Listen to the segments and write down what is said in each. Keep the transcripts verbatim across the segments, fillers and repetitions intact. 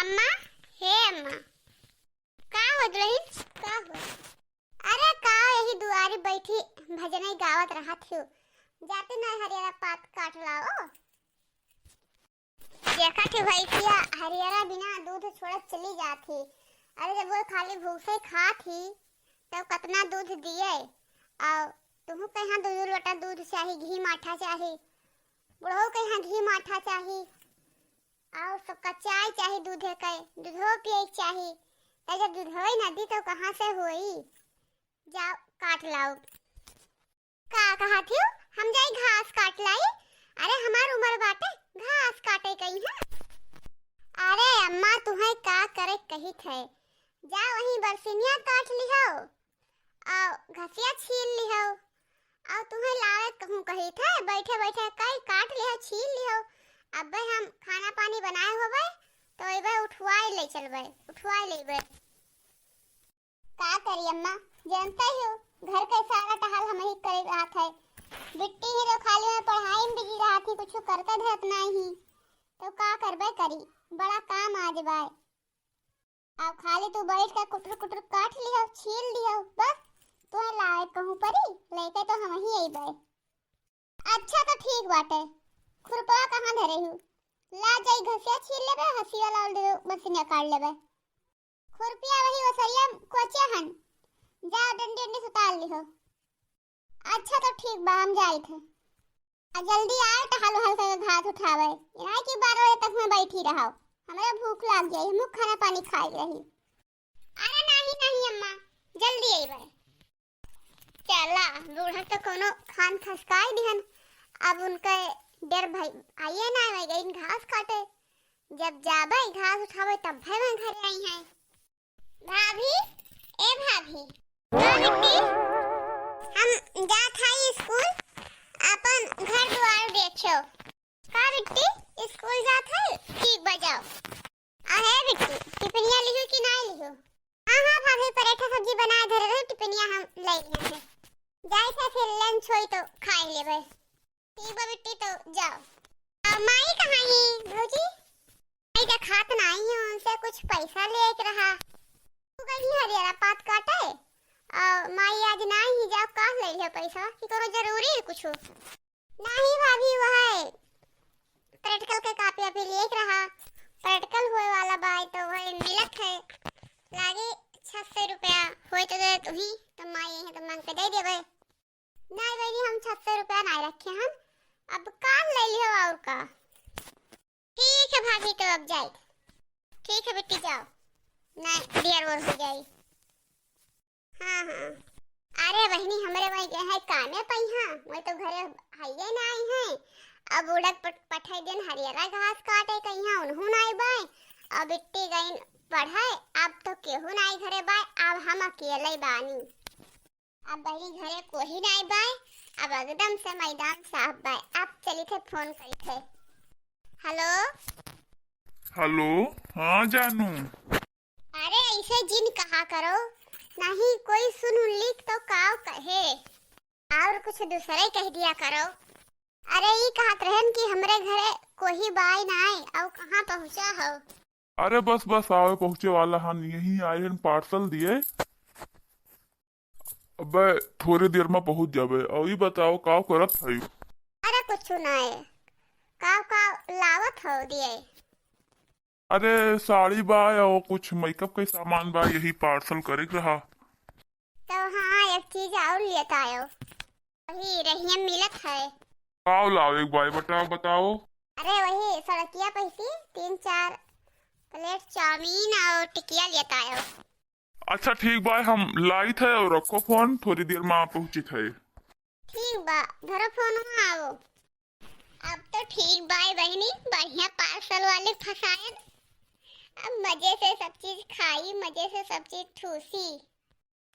अम्मा, हे अम्मा। का हो दुलहिन, का हो? अरे का यही दुआरी बैठी भजनई गावत रहत हियो, जाती नाहीं हरियरा पात काट लाओ। देखत ही भैंसिया हरियरा बिना दूध छोड़त चली जात ही। अरे जब वो खाली भूसे खात ही तब कतना दूध दिए। और तुहू कहाँ दू दू लोटा दूध चाही, घी माठा चाही, बुढ़ऊ कहाँ घी माठा चाही, और सबका चाय चाही, दूधे के दूधो पिए के चाही। त जब दूधो ही ना दी तो कहाँ से होई? जाओ काट लाओ। का कहत हियो? हम जाई घास काट लाई? अरे हमार उम्र बाटे घास काटे कहीं है? अरे अम्मा तुहें का करे कहित है, जा वहीं बरसिनिया काट लिहो और घसिया छील लिहो। और तुहें लावे कहूँ कहित है, बैठे बैठे कई काट लिहो, छील लिहो। अबे हम खाना पानी बनाए होबे तो अबे उठवाए ले चलबे, उठवाए लेबे। का करी अम्मा, जानता ही हो घर के सारा टहल हम ही करे रहत है। बिट्टी ही तो खाली में पढ़ाई में बिजी रहत ही, कुछ करते धरत नहीं ही, तो का करबे करी, बड़ा काम आज बाय। अब खाली तू बैठ के कुटुर कुटुर काट लिहो, छील लिहो, बस तुहें लावे कहूँ परी, लेके तो हम ही अइबे। अच्छा तो ठीक बाटे, खुरपवा कहाँ धरे हूँ? ला जाई घसिया छील लेबे, हसिया लाल दे बसिनिया काट लेबे। खुरपिया वही ओसरिया कोचे हन, जा डंडी उंडी सुताल लिहो। अच्छा तो ठीक बा, हम जाइत है। आ जल्दी आए टहल वहल के घास उठावे, यहाँ की बारह बजे तक में बैठी रहो, हमरा भूख लाग जाई, हम खाना पानी खाए रही। अरे नहीं नहीं अम्मा, जल्दी अइबे। चला, बूढ़ा तो कोनो खान खसकाई दिहन। अब उनके डेर भाई आइए ना, मैं गई घास काटे। जब जाबे घास उठावे तब भाई मैं घरे आई हैं। भाभी, ए भाभी। हाँ बिट्टी, हम जात हई स्कूल, अपन घर दुआर देखियो। का बिट्टी, स्कूल जात है? ठीक बा जाओ। अहे बिट्टी, टिफिनिया लिहू कि नाई लिहू? हाँ हाँ भाभी, पराठा सब्जी बनाए धरे रहे, टिफिनिया हम ले लिए हैं। जाए से फिर लंच होई तो खाए लेबे। ठीक बा बिट्टी, तो जाओ। आ, माई कहाँ ही भौजी? माई का खात नाई है, उनसे कुछ पैसा ले के रहा। तू गई हरियरा पात काटे, आ, माई आज नाई ही, जाओ का ले लियो पैसा कि कोनो जरूरी है कुछ? नाही भाभी, वह है प्रैक्टिकल के कॉपी अभी लेके रहा, प्रैक्टिकल होए वाला बा, तो वह मिलत है, लागे छह सौ रुपया होए तो दे तुही, तो माई है तो मांग के दे देबे। नहीं बहनी, हम छह सौ रुपया नहीं रखे हम, अब काल ले लियो और का। ठीक है भाभी, तो अब जाए। ठीक है बिट्टी, जाओ, नहीं देर और हो जाई। हाँ हाँ। अरे बहनी, हमरे वही गए हैं कामे पइहाँ, वही तो घरे हइये ना आई हैं। अब उड़क पट-, पठाई देन हरियरा घास काटे कइहाँ, उनहू नाई बाय। अब बिट्टी गईन पढ़े, अब तो केहू नाई घरे बाय, अब हम अकेले बानी। अब बहनी घरे कोही नाई बाय, अब एकदम से मैदान साफ बाय। अब चली थे फोन करी थे। हेलो। हेलो, हाँ जानू। अरे ऐसे जिन कहा करो, नहीं कोई सुन लिख तो काव कहे, और कुछ दूसरे कह दिया करो। अरे ई कहत रहन कि हमरे घरे कोही बाय नाय, और कहाँ पहुँचा हो? अरे बस बस आवे पहुँचे वाला हन, यहीं आए हन पार्सल दिए। अबे थोड़ी देर में पहुँच जाबे। और ई बताओ काव करत हयू? अरे कुछ नाय, काव काव लावत हो दिए? अरे साड़ी बा और कुछ मेकअप के सामान बा, यही पार्सल करे के रहा। तो हाँ, एक चीज और लेत आयो, वही रहिया मिलत है। काव लावे के बाय बेटा बताओ। अरे वही सड़किया पैसी तीन चार प्लेट चाउमीन और टिकिया लेत आयो। अच्छा ठीक बा, हम लाइत है और रखो फोन, थोड़ी देर में पहुँचित है। ठीक बा, धरो फोन, आओ। अब तो ठीक बाय बहिनी, बढ़िया पार्सल वाले फंसायन। अब मजे से सब चीज खाई, मजे से सब चीज ठूसी।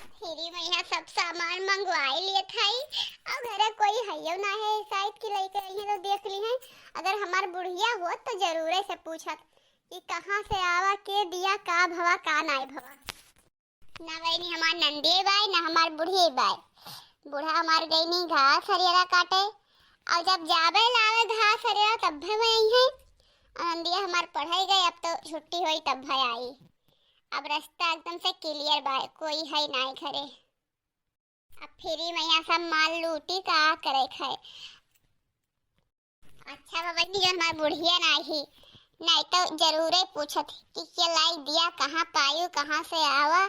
फिरी में यहाँ सब सामान मंगवाई लिए थाई। अब घरे कोई हइयो ना है, शायद कि लइके आई हैं तो देख ली हैं। अगर हमार बुढ़िया होत तो जरूरे से पूछत कि कहाँ से आवा, के दिया, का भवा, का नाय भवा। ना बहिनी हमार नंदिये बाय, ना हमार बुढ़िये बाय। बूढ़ा हमार गईनी घास हरियरा काटे, और जब जाबे लावे घास हरियरा तब्बे में आई है। आनंदिया हमार पढ़ाई गए, अब तो छुट्टी होई तब भाई आई। अब रास्ता एकदम से clear बा, कोई है नाई घरे। अब free में यहाँ सब माल लूटी का करे खाए। अच्छा बा बहिनी, जो हमार बुढ़िया नाही, नाही तो जरूरे पूछत कि के लाई दिया, कहाँ पायू, कहाँ से आवा।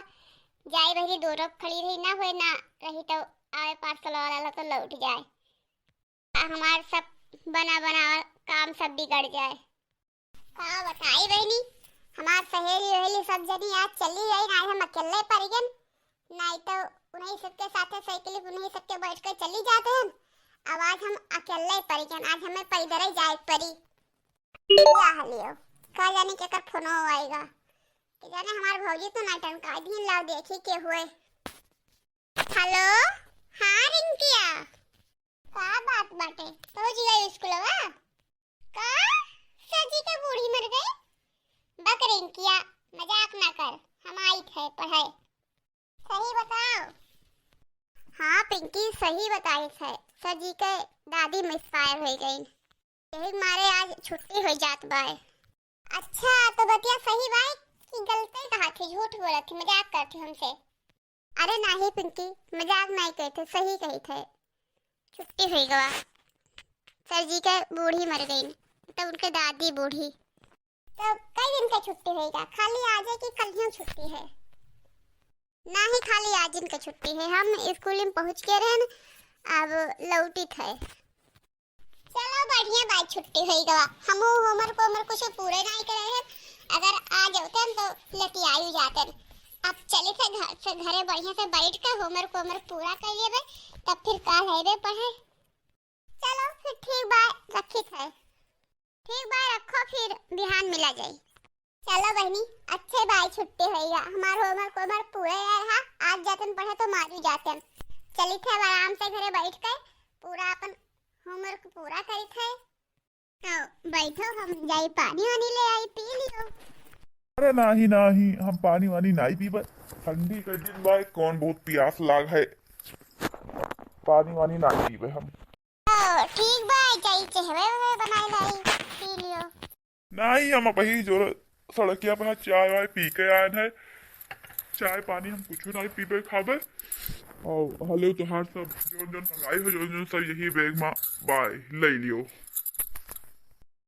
जाई बहिनी, दो रोप खड़ी रही, ना होए ना रही तो आवे parcel वाला ला तो लौट जाए। आ हमार सब बना बनावल काम सब बिगड़ जाए। का बताई बहिनी, हमार सहेली वहेली सब जनी आज चली गई, आज हम अकेले पड़ गन। नहीं तो उन्हीं सबके साथे साइकिल, उन्हीं सबके बैठ के चली जाते हैं। अब आज हम अकेले पड़ गन, आज हमें पैदल ही जाए पड़ी। का लियो, का जाने केकर फोनो आएगा, के जाने हमार भौजी तो नाटन का दिन लाओ देखी के हुए। हेलो, हाँ रिंकिया, का बात बाटे? पहुँच गई स्कूलवा? का? सर जी के बूढ़ी मर गई? बक रिंकिया, मजाक ना कर, हम आई थे पढ़े। सही बताओ। हाँ पिंकी, सही बताई थे, सर जी के दादी expire हो गई, यही मारे आज छुट्टी हो जात बाय। अच्छा, तो बतिया सही बाय कि गलते कहा थी, झूठ बोलत थी, मजाक करत थी हमसे? अरे नाही पिंकी, मजाक नाही कही थे, सही कही थे। छुट्टी हुई गवा, सर जी के बूढ़ी मर गई, तब उनके दादी बूढ़ी। तो कई दिन के छुट्टी होइगा? खाली आजे की कल ही छुट्टी है? नाही, खाली आज दिन के छुट्टी है। हम स्कूल में पहुँच के रहन, अब लौटित है। चलो बढ़िया बात, छुट्टी होइगा। हमू होमवर्क वोमवर्क कुछ पूरे नाही करे हैं। अगर आ जाते हैं तो लेके आयु जाते हैं। अब चली थे घर से, घरे बढ़िया से बैठ के होमवर्क वोमवर्क पूरा कर लेबे, तब फिर काल अइबे पढ़े। चलो फिर ठीक बाय, रखी थे। ठीक बाय, रखो, फिर बिहान मिला जाई। चलो बहिनी, अच्छे बाय, छुट्टी होइगा। हमार होमवर्क वोमवर्क पूरे है, हाँ, आज जातन पढ़े तो मारू जातन। चली थे अब आराम से घरे बैठ के पूरा अपन होमवर्क पूरा करी थे। तो बैठो, हम जाई पानी वानी ले आई, पी लियो। अरे नाही, नाही, हम पानी वानी नाही पीबे। ठंडी के दिन बाय, कौन बहुत प्यास लाग है, पानी वानी नाही पीबे हम। ओ, ठीक बा, जाई चहवे वहवे बनाए लाई, पी लियो। नाही, हम अबही जो सड़किया पे चाय वाय पी के आए हैं, चाय पानी हम कुछ नाही पीबे खाबे। और हले तोहार सब जौन जौन मंगाई हो, जौन जौन सब यही बैग में बाय, ले लियो।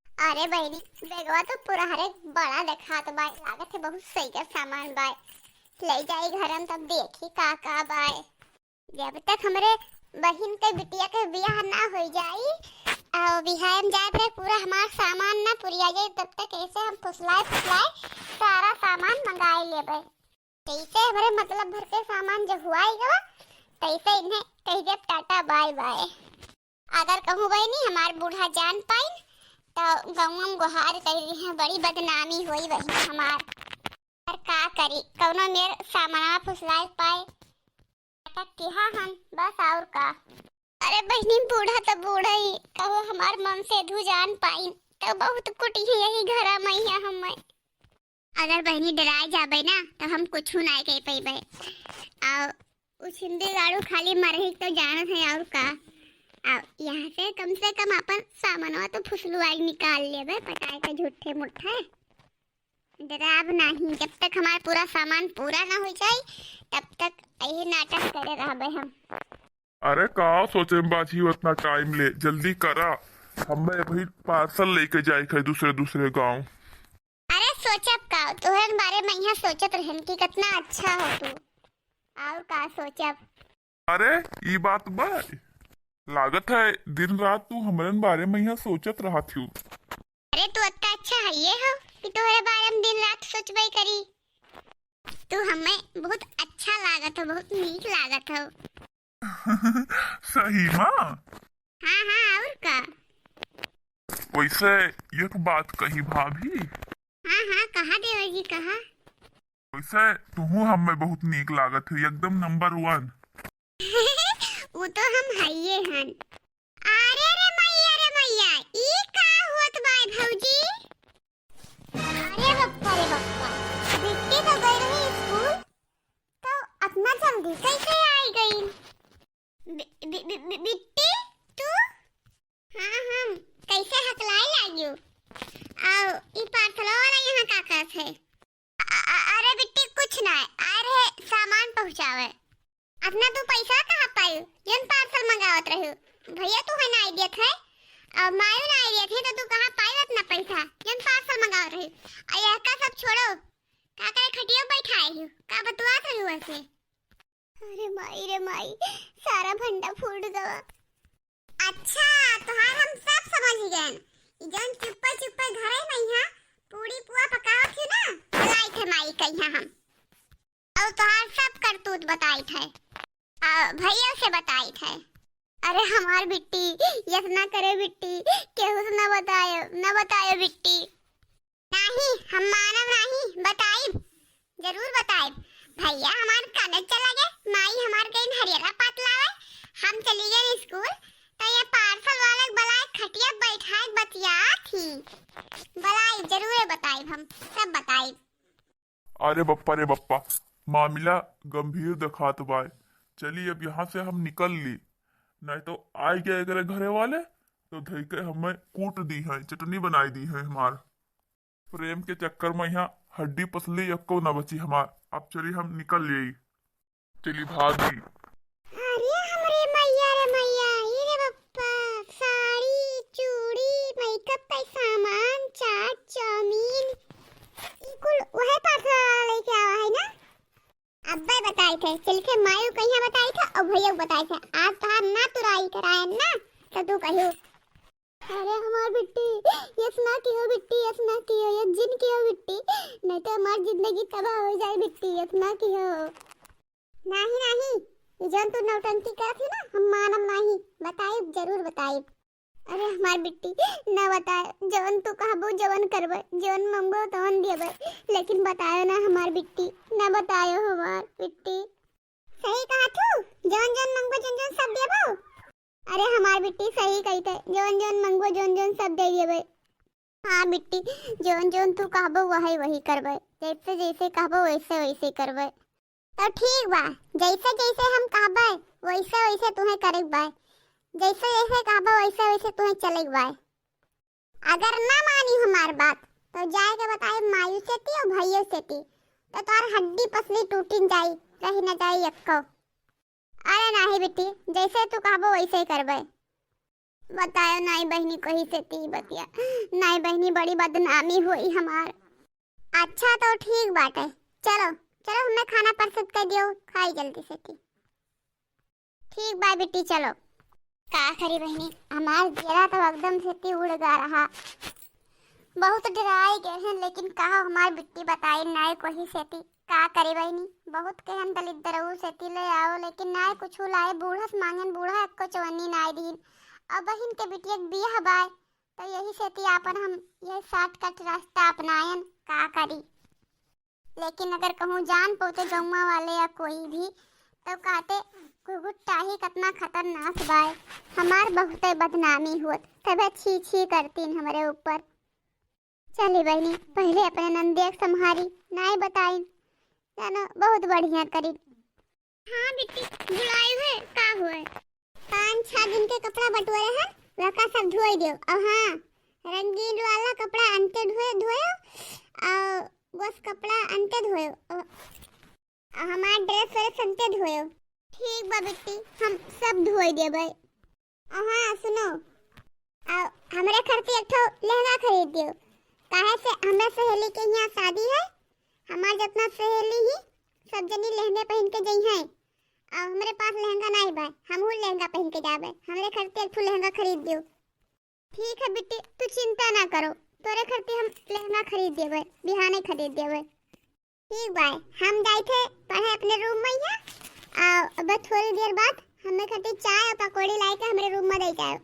अरे बहिनी, बैगवा तो पूरा हरे बड़ा देखात बाय, लागत है बहुत सही का सामान बाय। ले जाई घर में तब देखी का का बाय। जब तक हमरे बहिन के बिटिया के बियाह ना हो जाई, और बिहार में जाए रहे, पूरा हमार सामान ना पुरिया जाए, तब तक ऐसे हम फुसलाए फुसलाए सारा सामान मंगाए लेबे। जैसे हमरे मतलब भर के सामान जो हुआई गवा, तैसे इन्हें कह देब टाटा बाय बाय। अगर कहूँ बहिनी हमार बूढ़ा जान पाइन, तो गाँव में गुहार कर रही हैं, बड़ी बदनामी होई बहिनी हमार। और का करी, कौनो मेर सामना फुसलाए पाए। नाटक किहा हन, बस और का। अरे बहिनी, बूढ़ा तो बूढ़ा ही, कहो हमार मन से धू जान पाइन, तो बहुत कुटी है यही घरा में ही हमें। अगर बहिनी डराए जाबे ना, तो हम कुछ ना कह पइबे। और उ छिंदे गाड़ू खाली मरही तो जानत है और का। अब यहाँ से कम से कम अपन सामानवा तो फुसलुआई निकाल लेबे, पटाए के झूठे मुठे। डराब नाही, जब तक हमार पूरा सामान पूरा ना हो जाई, तब तक यही नाटक करे रहबे हम। अरे का सोचे में बाझी उतना टाइम ले, जल्दी करा, हमें अभी पार्सल लेके जाए के है दूसरे दूसरे गांव। अरे सोचब का, तोहरन बारे में यहाँ सोचत रहन कि कितना अच्छा हो तू। और का सोचब? अरे ई बात बा, लागत है दिन रात तू हमरन बारे में यहाँ सोचत रहत हूँ। अरे तू इतना अच्छा है ये हो कि तोहरे बारे में दिन रात सोचबे करी। तू हमें बहुत अच्छा लागत हो, बहुत नीक लागत हो। सही माँ? हाँ हाँ, और का? वैसे एक बात कही भाभी। हाँ हाँ, कहा देवर जी, कहा। वैसे तुहू हमें बहुत नीक लागत हो, एकदम नंबर वन। वो तो हम हइये हन। अरे रे मैया रे मैया, ई का होत बा भौजी? अरे बप्पा रे बप्पा, बिट्टी तो गई रही स्कूल, तो इतना जल्दी कैसे आई गई? बि-, बि-, बि-, बि-, बिट्टी, तू? हाँ, हम कैसे हकलाए लागियो? आओ, का कहत है? अ-, अ-, अरे बिट्टी, कुछ ना है, आए रहे सामान पहुँचावे। अतना तू पैसा कहाँ पायू, जौन पार्सल मंगावत रहू? भैया तू है नाई देत है, और मायू नाई देत है, तो तू कहाँ पायू अतना पैसा, जौन पार्सल मंगावत रहू? और यह का सब छोड़ो, का करे खटिया बैठाए हू, का बतुआत रहू ऐसे? अरे माई रे माई, सारा भंडा फूट गवा। अच्छा, तोहार हम सब समझ गए। ई जौन चुप्पे चुप्पे घरे में यहाँ पूड़ी पुआ पकावत ही ना, बुलाइत है माई के यहाँ हम। और तोहार सब करतूत बताइत है, और भैया से बताइत है। अरे हमार बिट्टी, यस ना करे बिट्टी, केहू से ना बतायो, ना बतायो बिट्टी। नाही, हम मानब नाही, बताइब, जरूर बताइब। भैया हमार कॉलेज चला गए, माई हमार गई हरियरा पात लावे, हम चली गए स्कूल, तो ये पार्सल वाले के बुलाए खटिया बैठाए बतियात ही। बुलाइब, जरूर बताइब, हम सब बताइब। अरे बप्पा रे बप्पा, मामला गंभीर देखात बाय। चली अब यहाँ से हम निकल ली, नहीं तो आइ गए एकरे घरे वाले तो धई के हमें कूट दी है, चटनी बनाई दी है हमार। प्रेम के चक्कर में यहाँ हड्डी पसली एक्को ना बची हमार। अब चली हम निकल ली। चली भागी। अरे हमरे मैया रे मैया, ई रे बप्पा, साड़ी, चूड़ी, मेकअप का सामान, चाट, चाउमीन, ई कुल वह पार्सल वाला लेके आवा है ना? अब्बे बताई थे, चल के मायू कहिया बताई थे और भैया को बताई थे। आज तोहार ना तुराई कराए ना, तो तू कहियो। अरे हमार बिट्टी, यस ना किहो बिट्टी, यस ना किहो, यस जिन किहो बिट्टी, नहीं तो हमार जिंदगी तबाह हो जाए बिट्टी, यस ना किहो। नाही, नाही, ई जौन तू नौटंकी करत है ना, हम मानब नाही, बताइब, जरूर बताइब। अरे हमार बिट्टी, ना बताए, जवन तू कहबो जवन करबे, जवन मंगबो तवन देबे, लेकिन बतायो ना हमार बिट्टी, ना बतायो हमार बिट्टी। सही कहा तू, जवन जवन मंगबो जवन जवन सब देबो। अरे हमार बिट्टी सही कही थे, जवन जवन मंगबो जवन जवन सब दे देबे। हाँ बिट्टी, जवन जवन तू कहबो वही वही करबे, जैसे जैसे कहबो वैसे वैसे करबे। तो ठीक बा, जैसे जैसे हम कहबे वैसे वैसे तुहे करे के बा, जैसे जैसे कहबे वैसे वैसे तुहे चले के बा। अगर ना मानी हमार बात तो जाए के बताए मायू सेती और भैया सेती, तो तोहार हड्डी पसली टूटिन जाई, रही न जाई एक्को। अरे नाही बिट्टी, जैसे तू कहबो वैसे ही करबे। बतायो नाई बहिनी कही सेती बतिया, नाई बहिनी बड़ी बदनामी होई हमार। अच्छा तो ठीक बाटे, चलो चलो हमें खाना परसत कर दियो, खाई जल्दी सेती। ठीक बा बिट्टी चलो। का करी बहिनी, हमार जियरा तो एकदम सेती उड़ गा रहा। बहुत डराए गए हैं, लेकिन कहा हमार बिट्टी बताई नाई कोही सेती। का करी बहिनी, बहुत कहन दलित दरऊ सेती ले आओ, लेकिन नाई कुछ लाए। बूढ़स मांगन बूढ़ा एक्को चवन्नी नाई दीन। अब बहिन के बिटिया के बियाह बाय, तो यही सेती आपन हम यह शॉर्टकट रास्ता अपनायन। का करी, लेकिन अगर कहूँ जान पौते गौवा वाले या कोई भी, तो कहते घुघुट्टा ही कितना खतरनाक बाय, हमार बहुते बदनामी होत, सभे छी छी करतीन हमरे ऊपर। चली बहिनी, पहले अपने नंदिया के संभारी, नाई बताई, जानो बहुत बढ़िया करी। हाँ बिट्टी, बुलाई हुए, का हुए? पाँच छह दिन के कपड़ा बटोरे हैं, वह का सब धोई दियो। और हाँ, रंगीन वाला कपड़ा अंते धोए, धोयो, और बस कपड़ा अंते धोयो, और, और हमार ड्रेस व्रेस अंते धोयो। ठीक बा बिट्टी, हम सब धोई देबे। और हाँ, सुनो, आ, हमरे खर्चे एक ठो लहंगा खरीद दियो, काहे से हमरे सहेली के यहाँ शादी है, हमार जितना सहेली ही सब जनी लहंगे पहन के जई हैं, और हमरे पास लहंगा नहीं बा, हमहू लहंगा पहन के जाबे, हमरे खर्चे एक ठो लहंगा खरीद दियो। ठीक है बिट्टी, तू चिंता ना करो, तोरे खर्चे हम लहंगा खरीद देबे, बिहाने खरीद देबे। ठीक बाय, हम जाई थे पढ़े अपने रूम में यहाँ, आ, अब थोड़ी देर बाद हमें खटी चाय और पकौड़ी लाई के हमरे रूम में दे जाओ।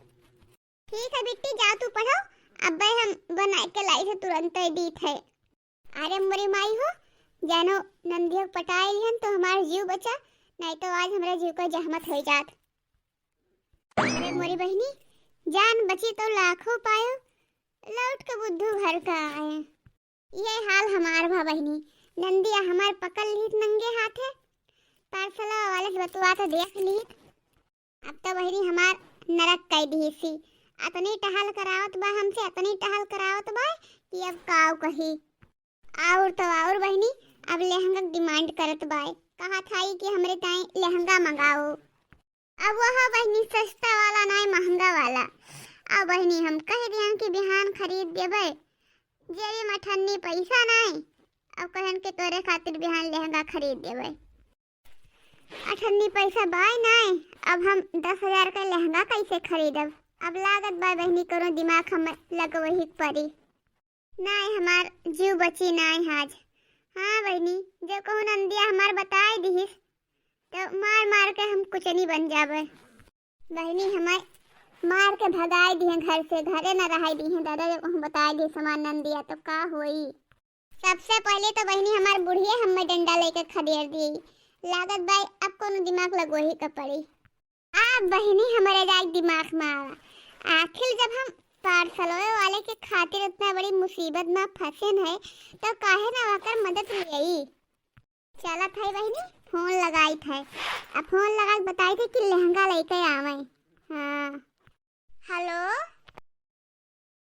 ठीक है बिट्टी, जाओ तू पढ़ो, अब हम बनाए के लाई थे तुरंत ही दी थे। अरे मोरी माई हो, जानो नंदिया पटाए लिहन तो हमार जीव बचा, नहीं तो आज हमरा जीव का जहमत हो जात। अरे मोरी बहिनी, जान बची तो लाखों पायो, लौट के बुद्धू घर का आए। ये हाल हमार भा बहिनी, नंदिया हमार पकड़ लीत नंगे हाथे, पार्सलवा वाले से बतुआ तो देख लीत। अब तो बहिनी हमार नरक कई दिहिसी, अतनी टहल करावत बा हमसे, अतनी टहल करावत बा कि अब काव कही। और तो और बहिनी, अब लहंगा के demand करत बाय, कहत हई कि हमरे ताई लहंगा मंगाओ। अब वह बहिनी सस्ता वाला नाय, महंगा वाला। अब बहिनी हम कह दिहन कि बिहान खरीद देबे, जेबी में अठन्नी पैसा नाय। अब कहन कि तोरे खातिर बिहान लहंगा खरीद देबे। अठन्नी पैसा बाय नाय, अब हम दस हजार का लहंगा कैसे खरीदब? अब लागत बाय बहिनी कोनो दिमाग हम लगवही के पड़ी। नाय, हमार जीव बची नाय आज। हाँ बहिनी, जब कहूँ नंदिया हमार बताए दिहिस, तो मार मार के हम कुचनी बन जाबे। बहिनी हमार मार के भगाए दिहे घर से, घरे न रहाई दिहे दादा, जब कहूँ बताए दिहिस हमार नंदिया तो का होई? सबसे पहले तो बहिनी हमार बुढ़िया हमें डंडा लेके खदेड़ दी। लागत बाय अब कोनो दिमाग लगवही के पड़ी। आ बहिनी हमरे जाए दिमाग में आवा, आखिर जब हम पार्सलवे वाले के खातिर इतना बड़ी मुसीबत में फंसेन है, तो काहे ना ओकर मदद लेई? चलत है बहिनी, फोन लगाइत है। अब फोन लगा के बताइत है कि लहंगा लेके आवे। हाँ। हेलो,